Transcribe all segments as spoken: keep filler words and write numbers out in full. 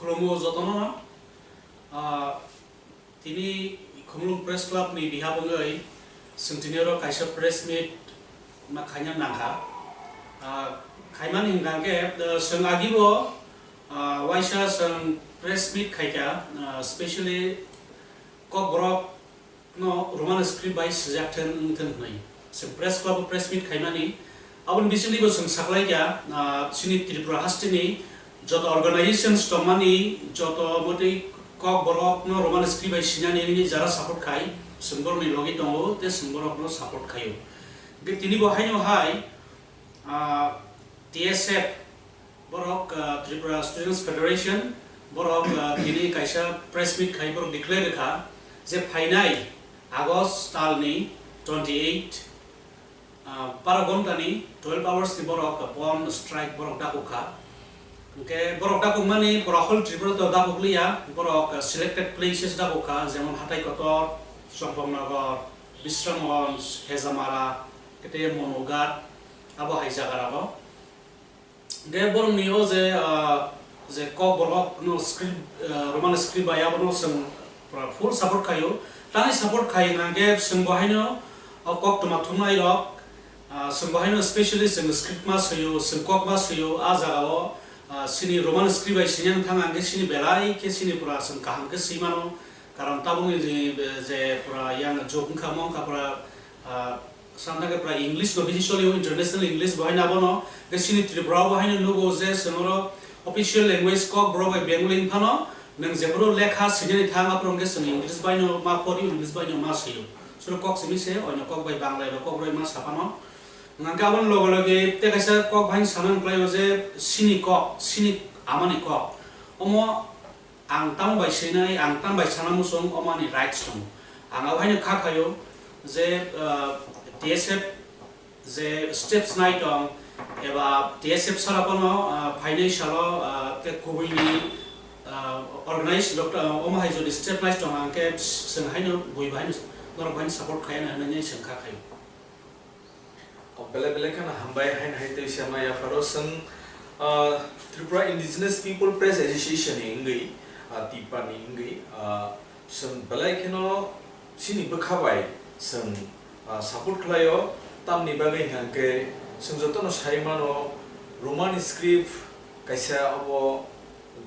Khulumgo jotono, ah, tini Khumulwng Press Club ni behalf wngwi chwng tini oro kaisa press meet ma khaina nangkha. Ah, khaimani hwnkha khe, ah, chwng agibo, ah, waisa chwng press meet khaikha, ah, specially Kokborok no Roman script bai swijak theng wng theng hwnwi chwng press club o press meet khaimani. Aboni bisingtwibo chwng saklaikha, ah, chini Tripura hasteni joto organizations tongmani, joto motwi Kokborok no Roman script bai sinani wngwi jara support khai, chwng borokni logi tongo tei chwng borokno support khaio. Hwnkhe tini bo haino hai, ah, T S F, borok, ah, Tripura Students Federation, borok, ah, tini kaisa press meet khai borok declare kha je phainai August talni twenty eight, ah, baro ghonta ni twelve hours ni borok bon strike borok dakuk kha. Hwnkhe borok dakuk mani pura whole Tripura to dakuk liya, borok, ah, selected places dakuk kha, jemon Hatai Kotor, Chompongnagar, Bisramganj, Hejamara, kete Monughat, abo hai jaga rogo. Hwnkhe borokni o je, ah, je Kokborok no script, ah, Roman script bai abono chwng pura full support khaio. Tani support khai hwnkhe chwng bo haino o koktwma thumnai rok, ah, chwng bo haino specially chwng script ma swio, chwng kok ma swio, a jaga o, ah, chini Roman script bai sini wng thang hwnkhe chini belai khe chini pura chwng kaham khe swi mano. Karon tabukni je, je pura yang jog wngkha, mo wngkha pura, ah, Santa khe pura English no bisi solio, international English bo haino abono. Khe chini Tripura o bo haino nugo je chwng oro official language Kokborok bai Bengali wng phano, nwng jephuru lekha swinani thang, aphuru hwnkhe chwng English bai no ma pori, English bai no ma swio. Suro kok simi se, oino kok bai Bangla eba Kokborok bai ma sa phano. Hwnkhe aboni loge loge tei kaisa kok bai sana wng khlaio je chini kok, chini amani kok. Omo Ang tamo bai swinai, ang tamo bai sana muchung, omo ani rights tongo. Ang abo haino kha khaio je, ah, T S F je steps nai tong eba T S F sara phano, ah, phainai salo, ah, tei kubui ni, ah, organize doctor, ah, omo hai jodi step nai tong, ang khe chwng haino bui bai haino norok bai support khai na hinwi chwng kha khaio. O belai belai kheno hambai haino hai tei se ma yapharo chwng, ah, Tripura Indigenous People Press Association ni wngwi, ah, TIPA ni wngwi, ah, chwng belai kheno chini bwkha bai chwng, ah, support khlaio. Tamni bagwi hwnkhe chwng jotono sai mano Roman script kaisa abo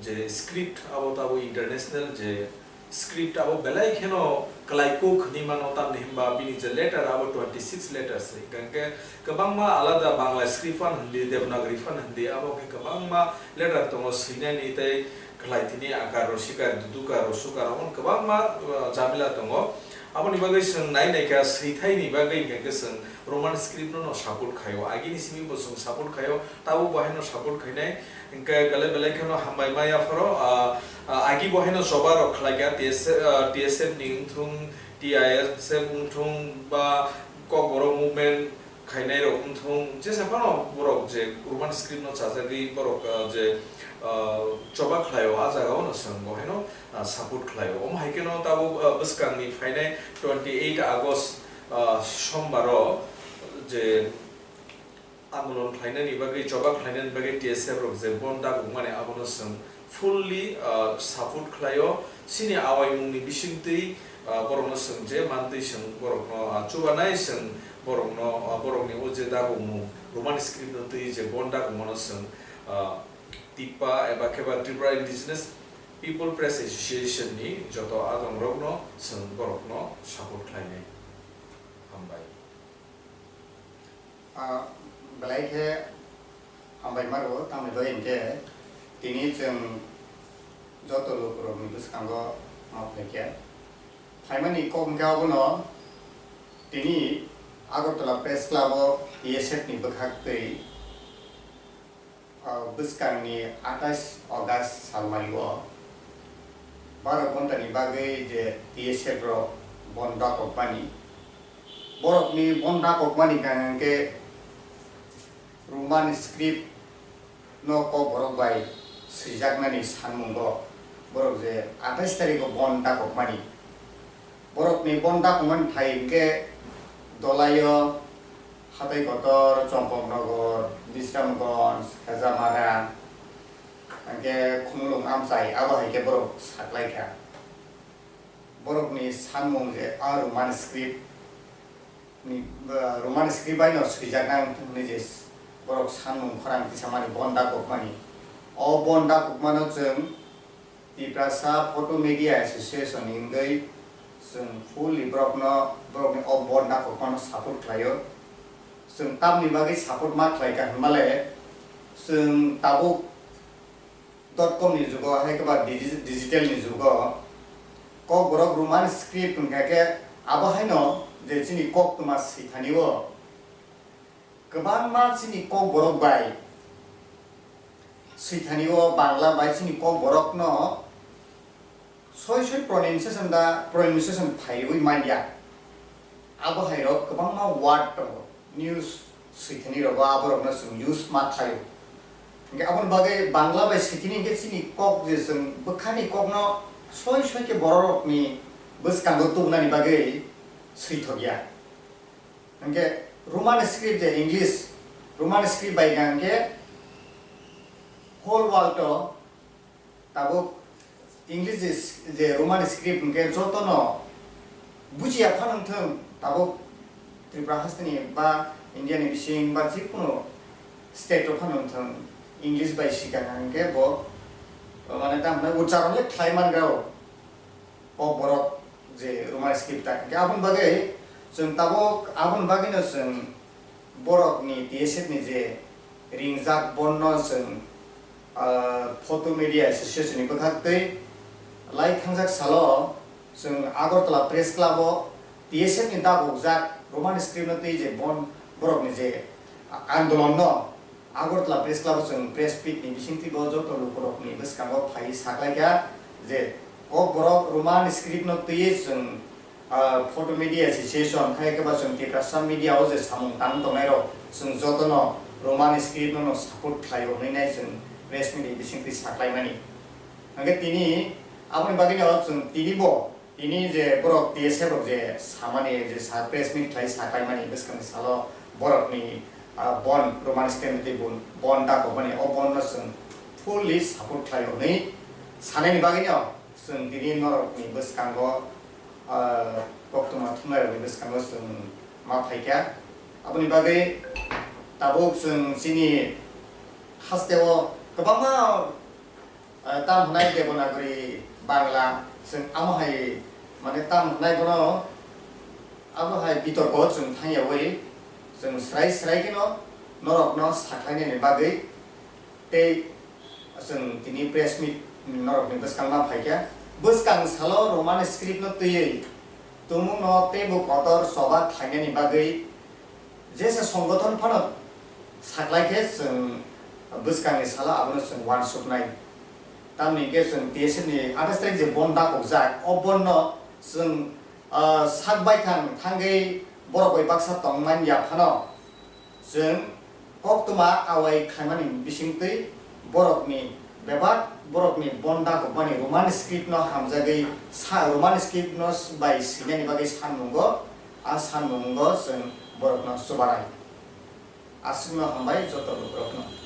je script abo tabo international je script abo belai kheno kwlai kuk hinwi mano, tamni hwnba bini je letter abo twenty six letters, hwnkhe kwbangma alada Bangla script phano hindi, Devanagari phano hindi, abo khe kwbangma letter tongo swinani tei kwlai tini akar, rosikar, dudukar, rosukar, omo kwbangma, uh, jamila tongo. Aboni bagwi chwng nai naikha swithaini bagwi hwnkhe chwng Roman script no, no support khaio. Agini simi bo chwng support khaio, tabuk bo haino support khainai. Hwnkhe belai belai kheno hambai ma yapharo, ah, ah, agi bo haino choba rok khlaikha, T S F, ah, T S F ni wngthung, T I S F wngthung ba Kokborok movement khainai rok wngthung, jesa phano borok je Roman script no chajagwi borok, ah, je, ah, choba khlaio, a jaga o no chwng bo haino, ah, support khlaio. Omo hai kheno tabuk, ah, bwskang ni phainai twenty eight August, ah, Sombar o je andolon khlainani bagwi, choba khlainani bagwi T S F rok je bon dagukmani, abono chwng fully, ah, support khlaio. Chini awaimungni bisingtwi, ah, borokno chwng je mantwi chwng borokno, ah, chubanai chwng borokno, ah, borokni o je dagukmung Roman script no twi je bon dagukmano chwng, ah, TIPA eba khe ba Tripura Indigenous People Press Association ni joto adongrokno chwng borokno support khlainai. Hambai. Ah, belai khe hambai maro, tamni bagwi hinkhe tini chwng joto lukurokni bwskango ma phaikha. Phaimani kok hinkhe abono tini Agartala Press Club o T S F ni bwkhak twi, ah, bwskangni atais August salmario baro ghontani bagwi je T S F rok bon dakokmani, borokni bon dakokmani hwnkha hwnkhe Roman script no Kokborok bai swijaknani sanmungo borok je atais tarikgo bon dakokmani. Borokni bon dakokmani thai hwnkhe Dolaio, Hatai Kotor, Chompoknogor, Bisramganj, Hejamara, Hwnkhe khumulwng amchai, abo hai khe borok saklaikha. Borokni sanmung je a Roman script ni, ba, Roman script bai no swijak nang hwnwi je borok sanmung khorang tisamani bon dakokmani. O bon dakokmano chwng Tiprasa Photo Media Association hwnwi chwng fully borokno, borokni o bon dakokmano support khlaio. Chwng tamni bagwi support ma khlaikha hwnmale chwng tabuk dot com ni jugo, hai khe ba digi-, digital ni jugo, Kokborok Roman script hwnkha khe abo haino je chini koktwma swithani o kwbangma chini Kokborok bai swithani o Bangla bai chini Kokborok no soi soi pronunciation da pronunciation phaiwi manya. Abo hai rok kwbangma word tongo, news swithani rogo aborokno chwng use ma khlaio. Hwnkhe aboni bagwi Bangla bai swithini hwnkhe chini kok je chwng bwkhani kokno soi soi khe bororokni bwskango tubunani bagwi swithokya. Hwnkhe Roman script je English, Roman script bai hwnkhe whole world o tabuk English je, je Roman script hwnkhe jotono bujiya phano wngthwng, tabuk Tripura hasteni ba India ni bising ba jikunu state o phano wngthwng, English bai swikha hwnkhe bo, mane, tamo hwnai ucharon le khlai man rw o borok je Roman script ta. Hwnkhe aboni bagwi chwng tabuk aboni bagwino chwng borokni T S F ni je ringjak bonno chwng, ah, Photo Media Association ni bwkhaktwi lai thangjak salo chwng Agartala Press Club o T S F ni dagokjak Roman script no twi je bon borokni je andolon no Agartala Press Club o chwng press meet ni bisingtwi bo joto lukurokni bwskango phai saklaikha je o borok Roman script no twiwi chwng ah, Photo Media Association, hai khe ba chwng Tiprasa media o je samung tang tongnai rok, chwng jotono Roman script no, no support khlaio hwnwi nai chwng press meet ni bisingtwi saklaimani. Hwnkhe tini aboni bagwino chwng tini bo, tini je borok T S F rok je samani je sa press meet khlai saklaimani bwskangni salo borokni, ah, bon Roman script tei bon, bon dakokmani o bon no chwng fully support khlaio hwnwi sanaini bagwino chwng tini norokni bwskango ah, koktwma thumnairokni bwskango chwng ma phaikha. Aboni bagwi tabuk chwng chini hasteo kwbangma, ah, tam hwnai Devanagari Bangla, chwng amo hai, mane, tam hwnai bono abo hai bitorko chwng thangyawi chwng srai srai kheno norokno sakhlainani bagwi tei chwng tini press meet norokni bwskangma phaikha. Bwskang salo Roman script no twiwi tumungno teibo kotor choba khlainani bagwi jesa songgothon phano saklai khe chwng bwskangni salo abono chwng uansuknai. Tamni hwnkhe chwng T S F ni athais tarik je bon dakokjak, o bon no chwng, ah, sak baithang thangwi borok bai baksa tongmani ya phano chwng koktwma awai khlaimani bisingtwi borokni bebak borokni bon dakokmani Roman script no hamjagwi sa, Roman script no bai swinani bagwi sanmungo, a sanmungo chwng borokno chubanai. Aswkno hambai joto lukurokno.